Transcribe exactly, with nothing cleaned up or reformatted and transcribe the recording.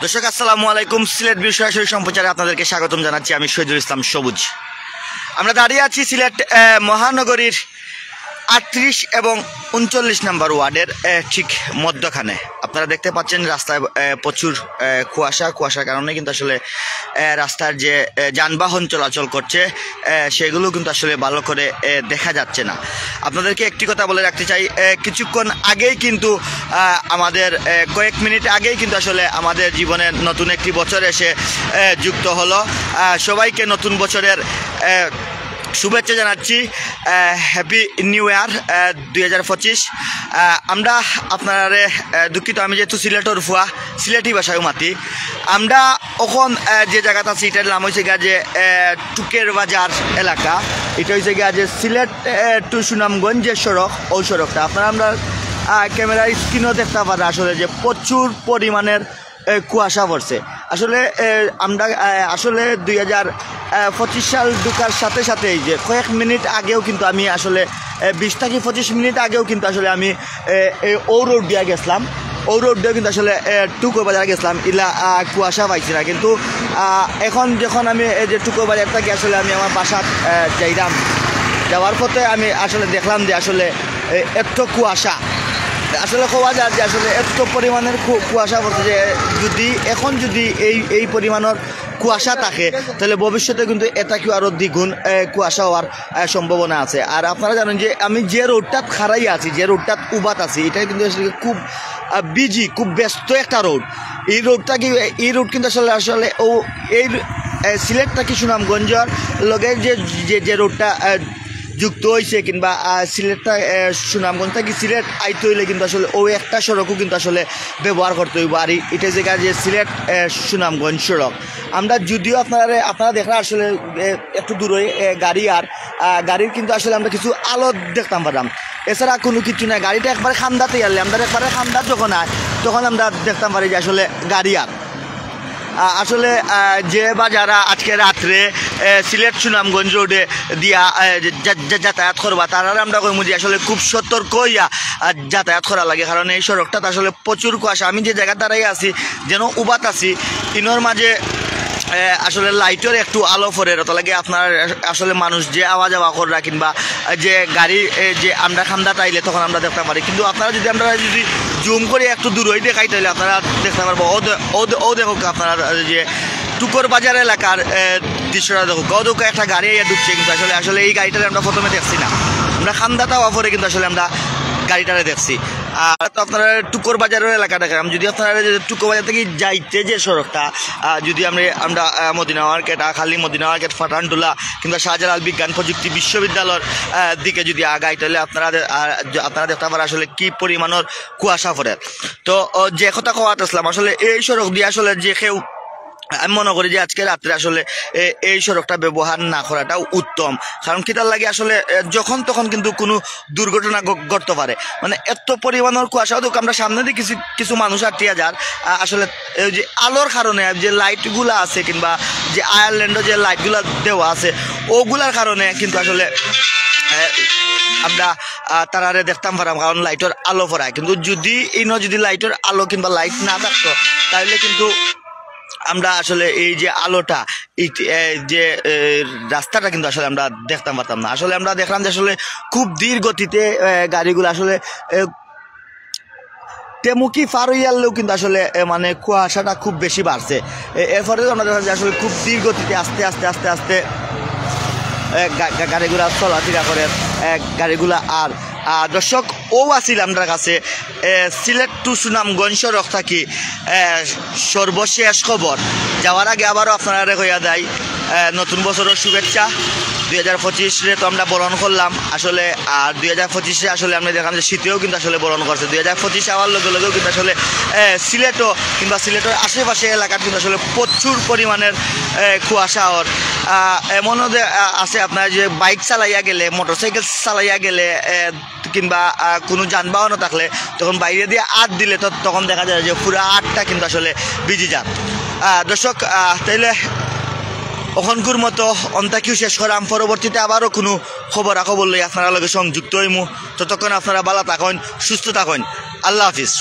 দর্শক, আসসালামু আলাইকুম। সিলেট ভিউ সরাসরি সম্প্রচারে আপনাদেরকে স্বাগতম জানাচ্ছি আমি শহীদুল ইসলাম সবুজ। আমরা দাঁড়িয়ে আছি সিলেট আহ, মহানগরীর আটত্রিশ এবং ঊনচল্লিশ নম্বর ওয়ার্ডের আহ, ঠিক মধ্যখানে। আপনারা দেখতে পাচ্ছেন রাস্তায় আহ, প্রচুর আহ, কুয়াশা। কুয়াশার কারণে কিন্তু আসলে আহ, রাস্তার যে আহ, যানবাহন চলাচল করছে আহ, সেগুলো কিন্তু আসলে ভালো করে আহ, দেখা যাচ্ছে না। আপনাদেরকে একটি কথা বলে রাখতে চাই, আহ, কিছুক্ষণ আগেই কিন্তু আহ, আমাদের আহ, কয়েক মিনিট আগেই কিন্তু আসলে আমাদের জীবনে নতুন একটি বছর এসে আহ, যুক্ত হলো। আহ, সবাইকে নতুন বছরের আহ, শুভেচ্ছা জানাচ্ছি, হ্যাপি নিউ ইয়ার দুই হাজার পঁচিশ। আমরা আপনারারে আহ, দুঃখিত, আমি যেহেতু সিলেটর ফুয়া, সিলেটি ভাষায় মাতি। আমরা এখন আহ, যে জায়গাত আছি, এটার নাম হয়েছে গিয়া যে আহ, টুকের বাজার এলাকা। এটা হয়েছে গিয়া যে সিলেট টু সুনামগঞ্জ যে সড়ক, ওই সড়কটা আপনারা আমরা ক্যামেরা স্ক্রিনও দেখতে পারেন আসলে যে প্রচুর পরিমাণের আহ, কুয়াশা পড়ছে। আসলে আহ, আমরা আহ, আসলে দুই হাজার পঁচিশ সাল ঢুকার সাথে সাথেই যে কয়েক মিনিট আগেও কিন্তু আমি আসলে আহ, বিশ থেকে পঁচিশ মিনিট আগেও কিন্তু আসলে আমি আহ, এই ও রোড দিয়া গেছিলাম। ও রোড দিয়া কিন্তু আসলে আহ, টুকো বাজার গেছিলাম, ইলা আহ, কুয়াশা পাইছি না। কিন্তু আহ, এখন যখন আমি এই যে টুকো বাজার থাকি আসলে আমি আমার বাসাত আহ, যাইলাম, যাওয়ার পথে আমি আসলে দেখলাম যে আসলে আহ, এত কুয়াশা। আসলে কওয়া যায় যে আসলে এত পরিমাণের কু- কুয়াশা পড়ছে যে যদি এখন যদি এই এই পরিমাণের কুয়াশা থাকে, তাহলে ভবিষ্যতে কিন্তু এটা কি আরো দ্বিগুণ আহ, কুয়াশা হওয়ার আহ, সম্ভাবনা আছে। আর আপনারা জানেন যে আমি যে রোডটাত খাড়াই আছি, যে রোডটাত উবাত আছি, এটা কিন্তু আসলে খুব বিজি, খুব ব্যস্ত একটা রোড। এই রোডটা কি এই রোড কিন্তু আসলে আসলে ও এই আহ, সিলেট থাকি সুনামগঞ্জর লগে যে যে যে রোডটা আহ, যুক্ত হয়েছে কিংবা আহ, সিলেটটা আহ, সুনামগঞ্জ থাকি সিলেট আইতে হইলে কিন্তু আসলে ওই একটা সড়কও কিন্তু আসলে ব্যবহার করতে হইব। আর এই- এটা জায়গা যে সিলেট আহ, সুনামগঞ্জ সড়ক। আমরা যদিও আপনারা আপনারা দেখরা আসলে আহ, একটু দূরে আহ, গাড়ি আর আহ, গাড়ির কিন্তু আসলে আমরা কিছু আলো দেখতাম পারলাম, এছাড়া কোনো কিছু নাই। গাড়িটা একবারে খান্দাতে গেলে আমরা একবারে খান্দাত যখন আয় তখন আমরা দেখতাম পারি যে আসলে গাড়ি আর আহ, আসলে আহ, যে বাজারা আজকে রাত্রে আহ, সিলেট সুনামগঞ্জ রোডে দিয়া আহ, যা- যা- যা- যাতায়াত করবা, তারারে আমরা কইমু যে আসলে খুব সতর্ক হইয়া আহ, যাতায়াত করা লাগে, কারণ এই সড়কটাত আসলে প্রচুর কুয়াশা। আমি যে জায়গা দাঁড়াই আছি, যেন উবাত আছি, ইনোর মাঝে আহ, আসলে লাইটর একটু আলো পড়ে, ওটা লাগে আপনার আসলে মানুষ যে আওয়া যাওয়া কররা কিংবা যে গাড়ি এ, যে আমরা খান্দাত আইলে তখন আমরা দেখতাম পারি, কিন্তু আপনারা যদি আমরা যদি জুম করে একটু দূরই দেখাই তাহলে আপনারা দেখতে পারবো। ও দে- ও দে- ও দেখো আপনারা যে টুকর বাজার এলাকার এ, দৃশ্যটা দেখো, ও দেখো একটা গাড়ি আইয়া ঢুকছে, কিন্তু আসলে আসলে এই গাড়িটারে আমরা প্রথমে দেখছি না, আমরা খান্দাত আওয়া পরে কিন্তু আসলে আমরা গাড়িটারে দেখছি। আর তো আপনারা টুকর বাজারের এলাকা দেখলাম, যদি আপনারা যদি টুকর বাজার থেকে যাইতে যে সড়কটা আহ, যদি আমরা আমরা আহ, মদিনা মার্কেট, আখালি মদিনা মার্কেট, ফাটানটুলা কিংবা শাহজালাল বিজ্ঞান প্রযুক্তি বিশ্ববিদ্যালয়ের আহ, দিকে যদি আগাই, তাহলে আপনারা দে- আহ, য- আপনারা দেখতে পারেন আসলে কি পরিমাণের কুয়াশা পড়ে। তো ও, যে কথা কওয়াত আসলাম, আসলে এই সড়ক দিয়ে আসলে যে কেউ, আমি মনে করি যে আজকে রাত্রে আসলে এ- এই সড়কটা ব্যবহার না করাটাও উত্তম, কারণ কিতার লাগে আসলে এ, যখন তখন কিন্তু কোনো দুর্ঘটনা ঘ- ঘটতে পারে। মানে এত পরিমাণের কুয়াশা, তো আমরা সামনে দিয়ে কিছু কিছু মানুষ আটকিয়া যার আ- আসলে এই যে আলোর কারণে যে লাইটগুলা আছে কিংবা যে আয়ারল্যান্ডও যে লাইটগুলা দেওয়া আছে ওগুলার কারণে কিন্তু আসলে এ, আমরা আ, তারারে দেখতাম পারাম, কারণ লাইটর আলো পড়ায়। কিন্তু যদি ইনো যদি লাইটর আলো কিংবা লাইট না থাকতো, তাহলে কিন্তু আমরা আসলে এই যে আলোটা, এই যে, এ, যে এ, রাস্তাটা কিন্তু আসলে আমরা দেখতাম পারতাম না। আসলে আমরা দেখলাম যে আসলে খুব ধীর গতিতে এ, গাড়িগুলো আসলে এ, টেমুকি পার হইয়ালেও কিন্তু আসলে এ, মানে কুয়াশাটা খুব বেশি বাড়ছে। এ, এরপরে তো আমরা দেখলাম যে আসলে খুব ধীর গতিতে আস্তে আস্তে আস্তে আস্তে এ, গা- গা- গাড়িগুলা চলাফেরা করে এ, গাড়িগুলা। আর আ, দর্শক, ও আছিল আমরার কাছে এ, সিলেট টু সুনামগঞ্জ সড়ক থাকি এ, সর্বশেষ খবর। যাওয়ার আগে আবারও আপনারারে কইয়া দেই এ, নতুন বছরের শুভেচ্ছা। দুই হাজার পঁচিশে তো আমরা বরণ করলাম আসলে, আর দুই হাজার পঁচিশে আসলে আমরা দেখলাম যে শীতেও কিন্তু আসলে বরণ করছে। দুই হাজার পঁচিশ আওয়ার লগে লগেও কিন্তু আসলে এ, সিলেটও কিংবা সিলেটের আশেপাশে এলাকাত কিন্তু আসলে প্রচুর পরিমাণের এ, কুয়াশা ওর। আহ, এমনও দে- আহ, আছে আপনার যে বাইক চালাইয়া গেলে, মোটরসাইকেল চালাইয়া গেলে এ, কিংবা আহ, কোনো যানবাহনও থাকলে তখন বাইরে দিয়ে আত দিলে তো তখন দেখা যায় যে পুরা আতটা কিন্তু আসলে ভিজি যায়। আহ, দর্শক, আহ, তাইলে অখনকুর মতো অন্তাকিও শেষ করাম। পরবর্তীতে আবারও কোনো খবর খবর লই আপনারা লগে সংযুক্ত হইমু। ততক্ষণ আপনারা ভালা থাকইন, সুস্থ থাকইন। আল্লাহ হাফিজ।